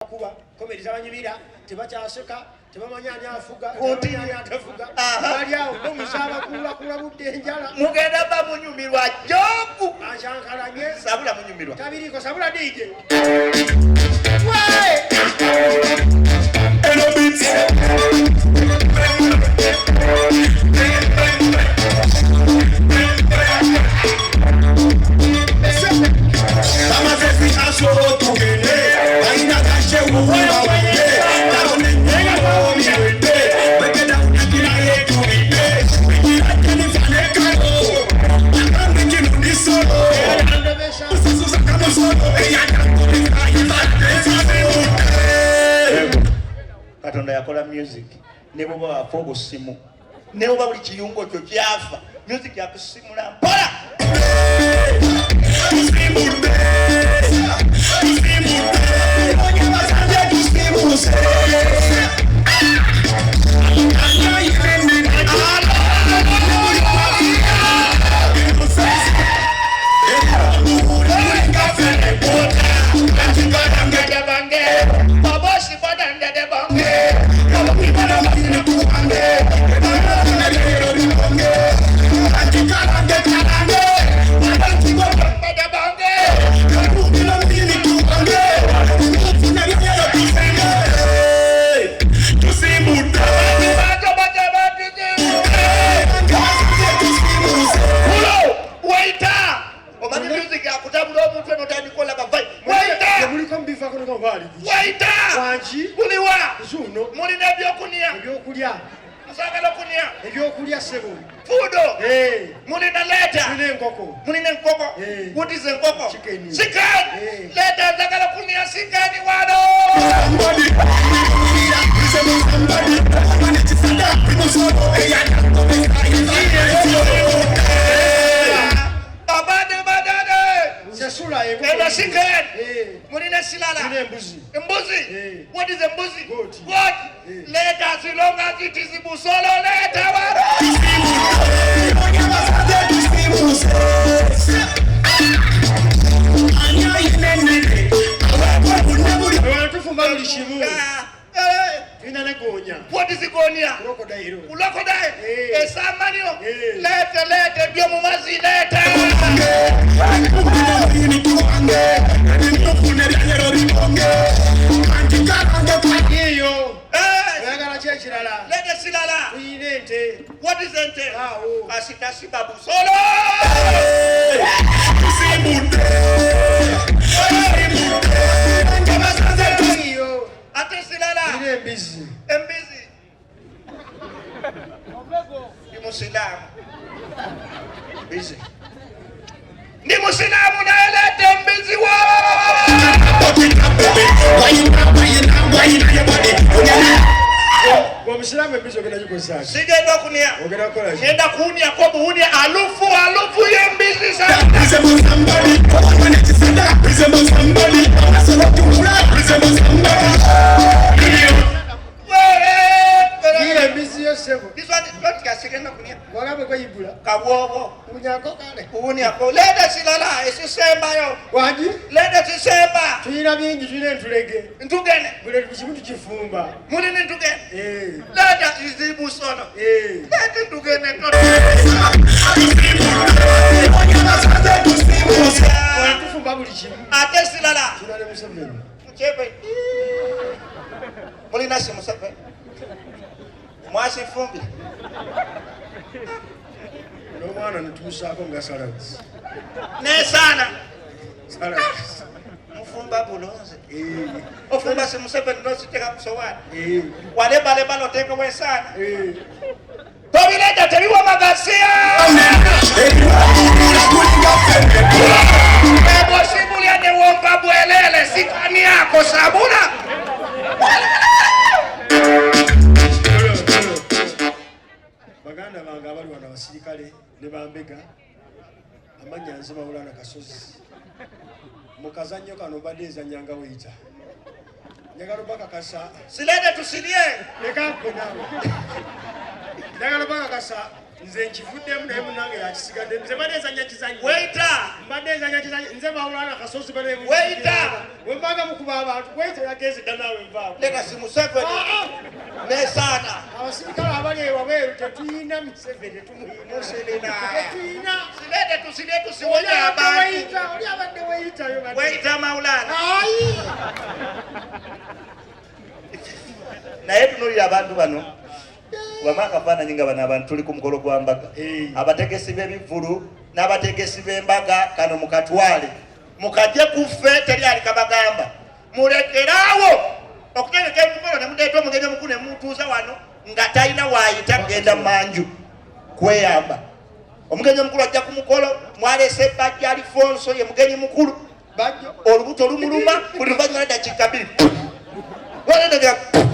Kuba comedy zabanyumira, tebakyaseka, tebamanya ani afuga, Continue. tebamanya ani atafuga. Aha. Bali awo bomusaaba kulakula budde enjala. Mugenda ba munyumirwa joku. Akyankalanye. Sabula munyumirwa. Tabiriiko sabula DJ. Katonda yakola music ne bwoba wafa obusimu ne bwoba buli kiyungo kyo kyafa music yakusimula mpola. Mulina ebyokulya. Ebyokulya. Nsagala okunya. Ebyokulya ssebo. Fudo. Hey. Mulina leeta. Mulina enkoko. Mulina enkoko. Hey. What is enkoko? Chicken. Chicken. Hey. Leeta nsagala kunya chicken wano. Abade badade. Sasula enkoko. Eno chicken. Hey. Mulina silala. Mulina embuzi. Embuzi. Hey. What is embuzi? Goat. Goat. Hey. Leeta as long as it is busolo leeta wano. Tufumba buli kimu. Tulina ne goonya. What is goonya? Crocodile. Crocodile. Hey. Esamanyo. Hey. Leeta leeta ebyomu mazzi leeta. Eyo. Eh. Oyagala ki ekirala? Leeta ekirala. Tulina ente. What is ente? Awo. Asitasiba busolo. Eyo. Ate sirala. Tulina embizi. Embizi. Ndi musiraamu. Mbizi. Ndi musiraamu naye leeta embizi wo. Omusiraamu embizi ogenda gikozesa ki? Sigenda okunya. Ogenda kukola ki? Ngenda kuwunyako buwunya alufu alufu y'embizi sa. Yira embizi yo ssebo. This one is not kasigenda kunya. Wagambe kweyibula. Kabwobo. Wunyako kale. Kuwunyako. Leeta kirala ekisembayo. Wangi? Leeta kisemba. Tulina bingi, tulina entulege. Ntugene. Buli kimu tukifumba. Mulina entugene. Eh. Leeta izibusono. Eh. Leeta entugene toto. Tufumba buli kimu. Ate sirala. Tulina ne Museveni. Mukyebe. Mulina si Museveni. Mwasifumbi. N'omwana ne tumusaako nga salads. N'esaana. Salads. Mufumba bulungi. Eh. Ofumba si Museveni n'oziteeka ku sowaani. Eh. Walebaleba n'oteekawo esaana. Eh. Tobireeta tebiwa magasiya. Ebosibulya ne wompa bwelele sikani yako sabula. Baganda bange abali wano abasirikale ne bambega amannya nze Maulana Kasozi. Mu kazannyo kano mbadde nzannya nga weyita. Njagala obakakasa. Sireete tusirye. Leka ggwe naawe. Njagala obakakasa Nze nkivuddemu naye munange yakisigadde. Nze mbadde nzanya kizanyo. Waiter! Mbadde nzanya kizanyo. Nze Maulana Kasozi bane. Waiter! Wembanga mukuba abantu. Waiter yagenze dda naawe nvaako. Leka si Museveni. Ah, ah! Nesaana. Abasirikale abali ewabweru tetuyina Museveni tumuyina. Musilina. Tetuyina. Silete tusile Oli tusiwonye abadde abantu. waiter, oli abadde waiter yo badde. Waiter Maulana. Ayi! Naye tunuulira abantu bano. Wama akafaananyi nga bano abantu tuli ku mukolo gwa mbaga. Abategesi b'ebivvulu n'abategesi b'embaga kano mukatwale. Mukajje ku ffe teri alikabagamba. Mulekeraawo okutegeka emikolo ne muleeta omugenyi omukulu ne mumutuuza wano nga talina waayita kugenda manju kweyamba. Omugenyi omukulu ajja ku mukolo, mwaleese Bajjo Alifonso ye mugenyi mukulu. Olubuto lumuluma buli luvannyuma lw'eddakiika bbiri.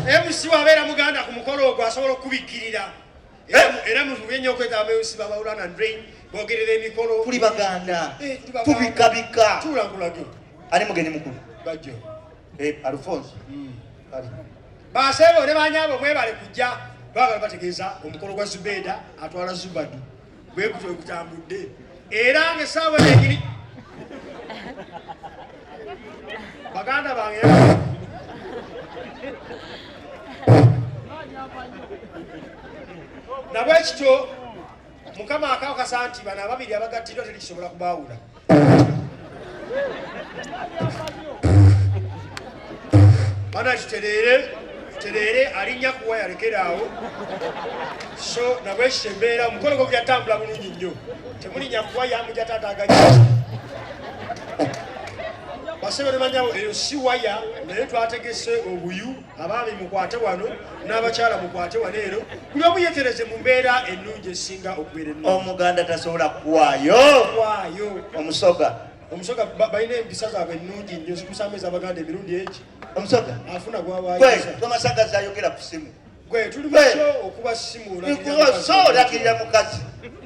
MC wabeera muganda ku mukolo ogwo asobola okukubikkirira. Era mufube nnyo okwetaba mu MC ba Maulana and Rain boogerera emikolo. Tuli Baganda. Tuli Baganda. Tubikabika. Tuula nkulage. Ani mugenyi mukulu? Bajjo. Alfonso. Ali. Baseebo ne banyaabo mwebale kujja. Twagala bategeeza omukolo gwa Zubeda atwala Zubadu. Bwe gutyo gutambudde. Era ng'essaawa eno egiri baganda bange nabwe kityo Mukama akakasa nti bano ababiri abagattiddwa teri kisobola kubaawula. Bana kitereere, kitereere alinnya kuwa yalekera awo. So nabwe kityo embeera omukolo gwo gujatambula bulungi nnyo. Temulinnya kuwa ya mujja taataaganya. Basebo ne banyabo eyo si waya naye twategese obuyu. Abaami mukwate wano n'abakyala mukwate wano eno buli omu yetereze mu mbeera ennungi esinga okubeera ennungi. Omuganda tasobola kuwaayo. Kuwaayo. Omusoga. Omusoga balina empisa zaabwe ennungi nnyo zikusaamu ez'Abaganda emirundi egi. Omusoga. Afuna gw'awaayo. Gwe, Tomasagazi ayogera ku ssimu. Gwe, tuli mukyo okuba ssimu olagirira mukazi. So olagirira mukazi.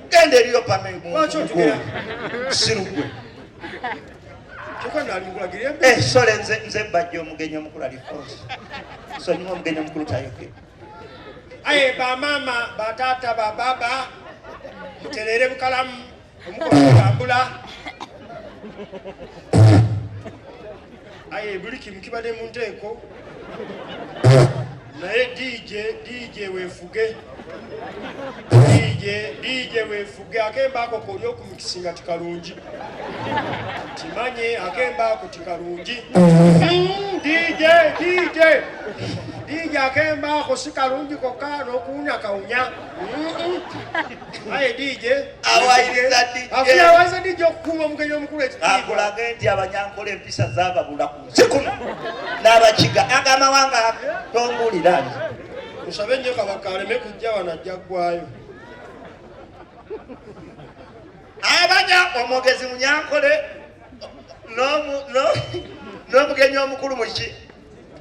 Genda eriyo pame mu Lwaki otugera? Siru gwe. Kyokka nali nkulagirira embeera. Sole nze Bajjo omugenyi omukulu ali force. Nsonyiwa omugenyi omukulu tayogera. Aye bamaama, bataata, bababa mutereere bukalamu omukolo gutambula. Aye buli kimu kibadde mu nteeko. Naye DJ, DJ weefuge. DJ, DJ weefuge. Akemba ako k'oli okumikisinga tikalungi. Kimanye akemba ako tikalungi. DJ, DJ. DJ akemba ako si kalungi kokka n'okuwunya kawunya. Aye DJ. Awayiriza DJ. Afuye awayiriza DJ okukuuma omugenyi omukulu ekitiibwa. Akulage nti Abanyankole empisa zaababula ku nsi kuno. N'Abakiga agamawanga tombuulira nze. Musabe nnyo Kabaka aleme kujja wano ajja ggwayo. Abanya omwogezi Munyankole n'omugenyi omukulu muki?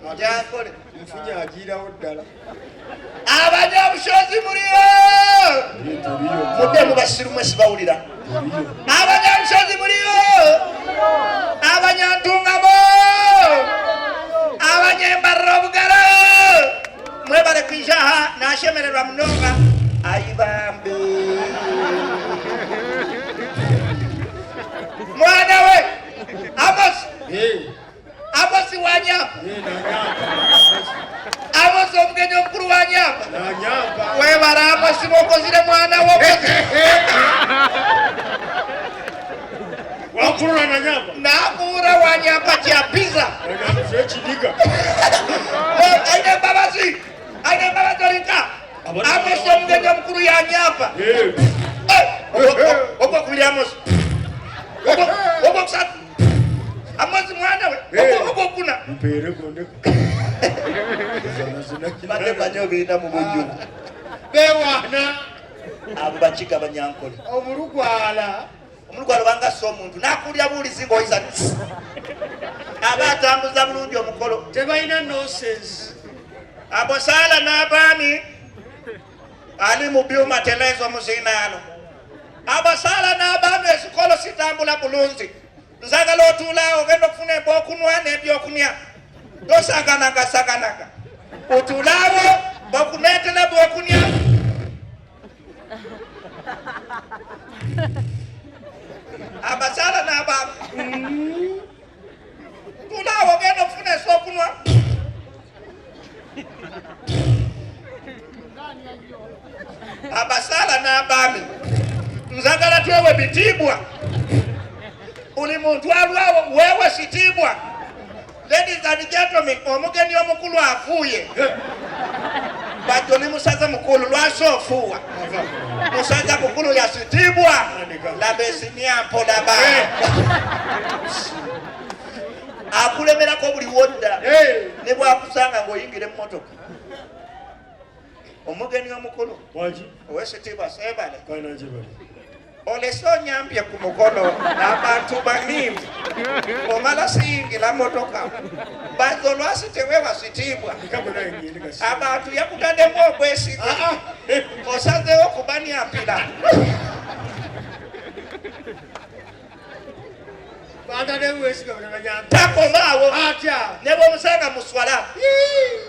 Munyankole. Nfunye agiirawo ddala. Abanya obushozi muliyo. Mudde mu basiru mwe sibawulira. Abanya obushozi muliyo. Abanyantungamo. Abanyembarira obugalo. Mwebale kwija aha nashemererwa munonga. Ayibambe. Mwana we Amos. Amos wanyapa. Amos omugenyi omukulu wanyapa. Webara Amos bwokozire mwana wo. Wakulula nanyapa. Nakuura wanyapa kya pizza. Ekidiga. Aine embabazi. Aine embabazi olinka. Amos omugenyi omukulu yanyapa. Ogwokubiri Amos. Ogwokusatu. Amos mwana we. Ogwokuna. Mpeere gondeko. Badde manyi obirina mu bujjuvu. Bewaana. Abo Bakiga Banyankole. Omulugwala. Omulugwala obanga si omuntu n'akuulira buwulizi ng'oyisa. Aba atambuza bulungi omukolo. Tebalina nonsense. Abosaala n'abaami ali mu byuma telezo muzindaalo. Abasaala n'abaami ekikolo sitambula bulungi. Nzagala otuulaawo ogenda okufuna ebyokunwa n'ebyokunywa. Tosaganagasaganaga. Otuulaawo bakuneetera byokunywa. Abasaala n'abaami, nzagala twewe bitiibwa. Buli muntu alwawo weewe kitiibwa. Ladies and gentlemen, omugenyi omukulu afuuye. Bajjo ni musaza mukulu, lwaki ofuuwa? Musaza mukulu yasitiibwa. Laba esinyampo, laba akulemerako buli wodda ne bwakusanga ng'oyingira emmotoka. Omugenyi omukulu owekitiibwa sebale olese onyampye ku mukono abantu banimbi omala siyingira motoka bazo lwasi tewewa sitiibwa abantu yakutaddemu obwesige osazeewo kubanyampira. Takomaawo ne bwomusanga muswala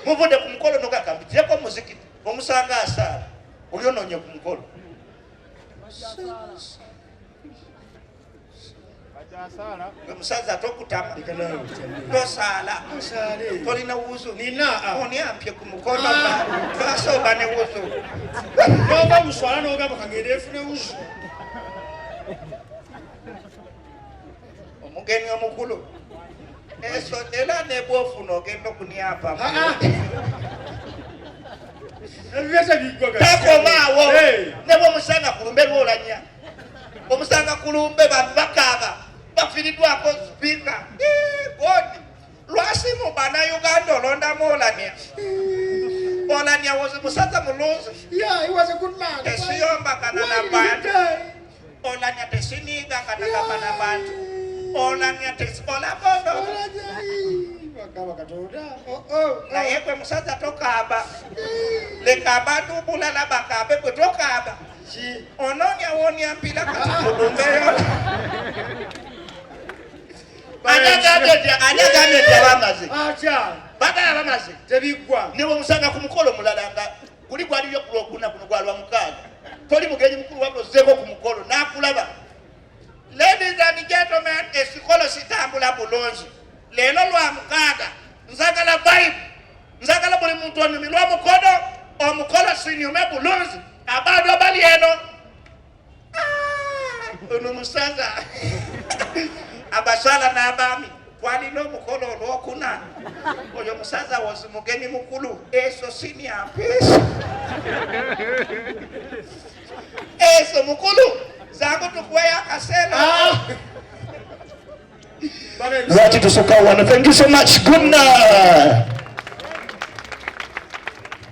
muvudde ku mukolo nogakambikireko muzikiti omusanga asaala oli onoonye ku mukolo. Omusaza tokutama, tosaala, tolina wuzu, onyampye ku mukono twasooba ne wuzu. Nova muswala nogamba kagende efune wuzu. Omugenyi omukulu eso era nebwofuna ogenda okunyapa. Takomaawo ne bwomusanga ku lumbe lwolanya, omusanga ku lumbe bantu bakaaba bafiiriddwako sipiika. God, lwasi mu bannayuganda olondamu Olanya? Olanya was musaza mulungi. Tesiyombagana nabantu. Olanya tesinigagana nabantu. Olanya tesiolabono. Naye gwe musaza tokaaba, leka abantu bulala bakaabe, gwe tokaaba. Onoonya wonya mpira kati kulumbeyo. Ani agambye nti abamaze bagala bamaze? Tebiggwa. Ne bwemusanga ku mukolo mulala nga guli gwaliyo ku lwokuna, guno gwa lwamukaaga, toli mugenyi mukulu wabula ozzeeko ku mukolo n'akulaba. Ladies and gentlemen, ekikolo kitambula bulungi. Leero lwa mukaaga, nzagala vibe, nzagala buli muntu onyumirwa omukono, omukolo sinyume bulungi. Abantu abali eno, ono musaza, abasaala n'abaami, twalina omukolo olwokuna. Oyo musaza wozi mugenyi mukulu. Eso sinyampiisa eso mukulu zangu tukuweyo akaseera. Lwaki tusukka wano? Thank you so much. Good night.